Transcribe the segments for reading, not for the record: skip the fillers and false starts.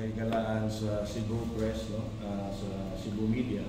Kahigalaan sa Cebu Press, no, sa Cebu Media.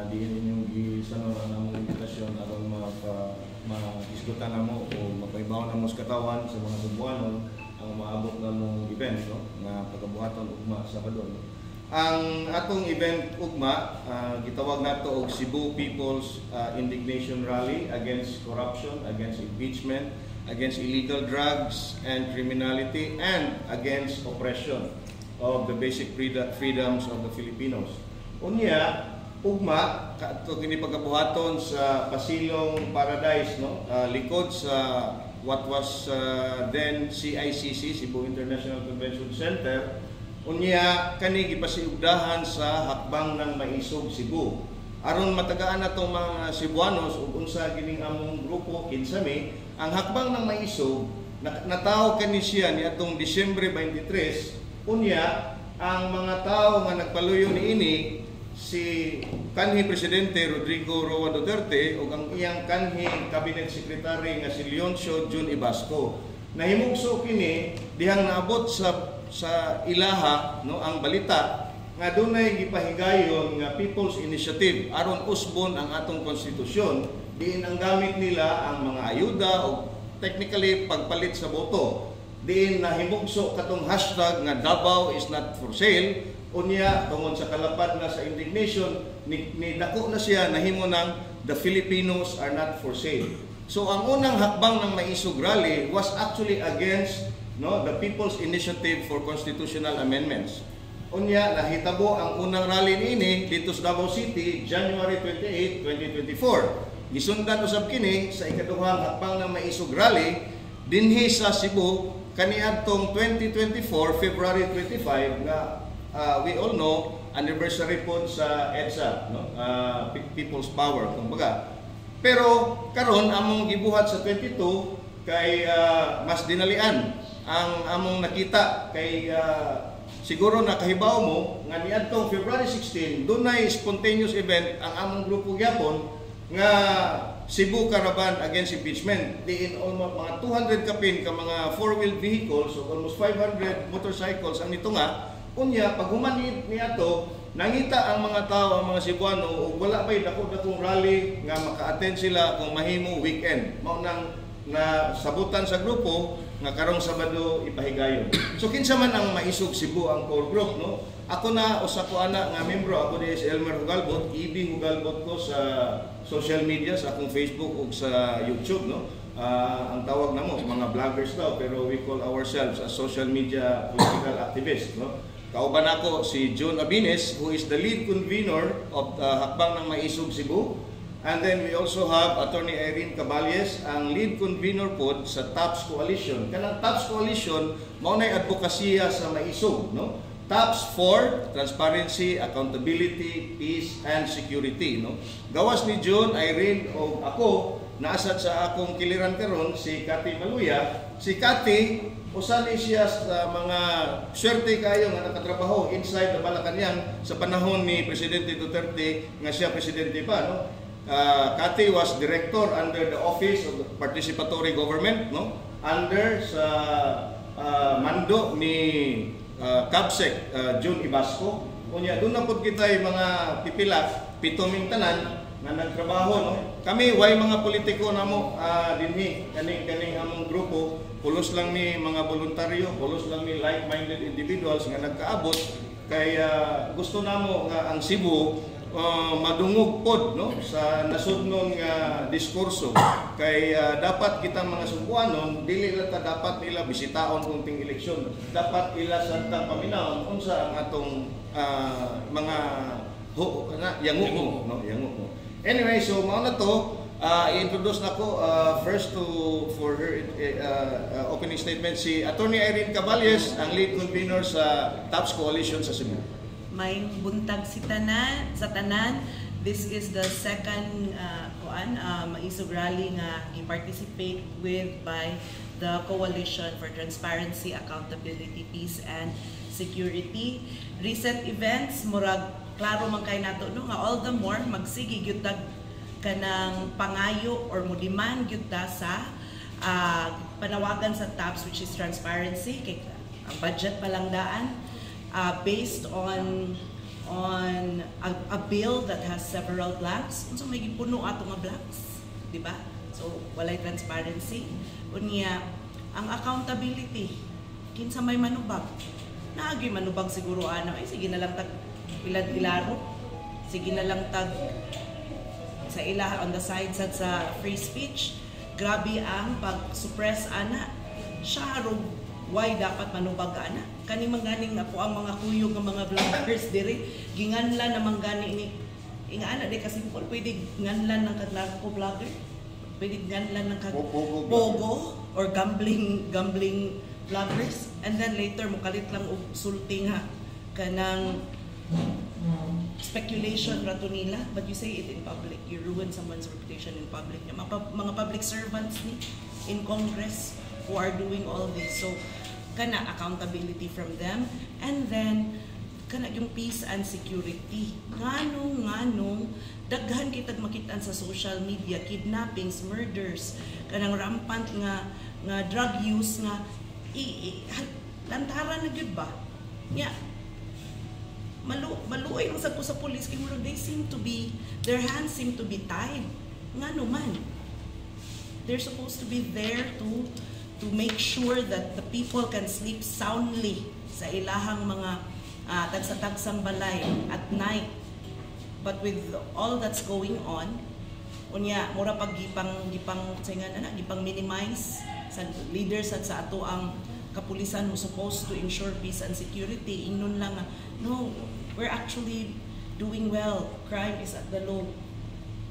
Diin inyong gisanon ang among imbitasyon aron mapa maisgutan namo o mapaibaw namo sa katawan sa mga Cebuanon ang maabot namong event, no, nga pagabuhaton ugma, Sabado, no. Ang atong event ugma, gitawag nato og Cebu People's Indignation Rally against corruption, against impeachment, against illegal drugs and criminality, and against oppression of the basic freedoms of the Filipinos. Unya, ugma kato kini pagabuhaton sa Pasilong Paradise, no, likod sa what was then CICC, Cebu International Convention Center. Unya kani gipasiugdahan sa Hakbang ng Maisog Cebu. Aron matagaan natong mga Cebuanos ug unsa gining among grupo, kinsa mi, ang Hakbang ng Maisog natawo kani siya niadtong Disyembre 23. Unya ang mga tao nga nagpaluyo niini si kanhi Presidente Rodrigo Roa Duterte ug ang iyang kanhi Cabinet Secretary nga si Leoncio Jun Ibasco. Nahimugso kini dihang naabot sa ilaha, no, ang balita nga dunay gipahigayon nga People's Initiative aron usbon ang atong konstitusyon, diin ang gamit nila ang mga ayuda o technically pagpalit sa boto, diin nahimugso katong hashtag nga "Davao is not for sale". Unya tungod sa kalapad na sa indignation ni dako na siya, nahimo ng "The Filipinos are not for sale". So ang unang Hakbang ng Maisog Rally was actually against, no, the People's Initiative for Constitutional Amendments. Unya nahitabo ang unang rally niini dito sa Davao City, January 28, 2024. Gisundan usab kini sa ikaduhang Hakbang ng Maisog Rally dinhi sa Cebu kaniadtong 2024 February 25 nga we all know, anniversary po sa EDSA, no, People's Power kumbaga. Pero karon among gibuhat sa 22 kay mas dinalian ang among nakita kay siguro nakahibaw mo nga niadtong February 16 dunay spontaneous event ang among grupo gyapon nga Cebu Caravan Against Impeachment, diin almost mga 200 kapin ka mga four-wheel vehicles o almost 500 motorcycles ang nito nga. Unya pag human ni ato, nangita ang mga tao, ang mga Cebuano, ug wala pay dako-dakong rally nga maka-attend sila kung mahimo weekend. Mao nang na sabutan sa grupo nga karong Sabado ipahigayon. So kinsa man ang Maisog Cebu, ang core group, no? Ako na usa ko ana nga membro, ako di si Elmer Jugalbot, EB Jugalbot ko sa social media, sa akong Facebook ug sa YouTube, no. Ang tawag namo mga vloggers daw, pero we call ourselves as social media political activists, no. Kauban nako si June Abines, who is the lead convener of the Hakbang ng Maisog Cebu. And then we also have Attorney Irene Caballes, ang lead convener po sa TOPS Coalition. Kanang TOPS Coalition, mao nay advokasya sa maisog, no? TOPS for Transparency, Accountability, Peace, and Security, no? Gawas ni June, Irene, o ako, naasad sa akong kiliran karon si Kati Maluya. Si Kati, usa ni siya sa mga swerte kayo nga nakatrabaho inside the Malacanang sa panahon ni Presidente Duterte nga siya presidente pa, no? Kati was director under the Office of the Participatory Government, no? Under sa mando ni Cabsec June Ibasco. Unya doon na pud kita mga pipila, pito ming tanan nga nagtrabaho, no. Kami way mga politiko namo dinhi kaning among grupo, pulos lang ni mga voluntaryo, pulos lang ni like-minded individuals nga nagkaabot kay gusto namo nga ang Cebu madungog pod, no, sa nasudnon nga diskurso kay dapat kitang mga Sugbuanon dili lang ta dapat nila bisitaon kung ting eleksyon, dapat ila sad ta paminawon unsa ang atong mga ho, na yanguo, no, yanguo. Anyway, so mao na to. I-introduce nako first to for her opening statement si Attorney Irene Caballes, ang lead convener sa TOPS Coalition sa Cebu. Maayong buntag si tanan sa tanan. This is the second kuan Maisog Rally nga gi-participate with by the Coalition for Transparency, Accountability, Peace and Security. Recent events, murag klaro man kay nato, no, nga all the more magsige gyud tag kanang pangayo or mo demand gyud ta sa panawagan sa TOPS, which is transparency, kay ang budget pa lang daan. Based on a bill that has several blanks. Unsa may gipuno ato nga blanks, di ba? So walay transparency. Unya ang accountability, kinsa may manubag? Naagi manubag siguro ana, ay sige na lang tag ilad-ilaro. Sige na lang tag sa ila on the side sad sa free speech. Grabe ang pag-suppress ana siya. Rog why dapat manubag ana? Kani man ganing ako ang mga kuyog nga mga vloggers diri, ginganlan naman gani ni inga ana di ka simple. Pwede nganlan ng kag narco vlogger, pwede nganlan ng kag Pogo. Pogo or gambling vloggers, and then later mokalit lang og sulti nga kanang speculation ra to nila. But you say it in public, you ruin someone's reputation in public. Mga public servants ni in Congress who are doing all this. So kana accountability from them, and then kana yung peace and security. Nganong daghan kitag makitaan sa social media, kidnappings, murders, kanang rampant nga drug use nga lantaran na gyud ba nya? Maluoy lang sad ko sa police kay murag they seem to be their hands seem to be tied. Ngano man they're supposed to be there to make sure that the people can sleep soundly sa ilahang mga tagsa-tagsang balay at night. But with all that's going on, unya mura pag gipang sa nga na gipang minimize sa leaders at sa ato ang kapulisan who supposed to ensure peace and security. Ingnon lang nga, "No, we're actually doing well, crime is at the low."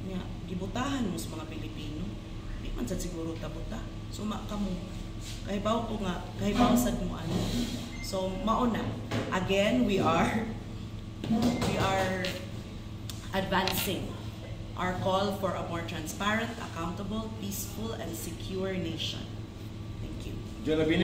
Nya gibutahan mo sa mga Pilipino, di man sad siguro tabuta. Suma kamo, kahibaw ko nga kahibaw sad mo ano. So mao na. Again, we are advancing our call for a more transparent, accountable, peaceful, and secure nation. Thank you. Jollibee.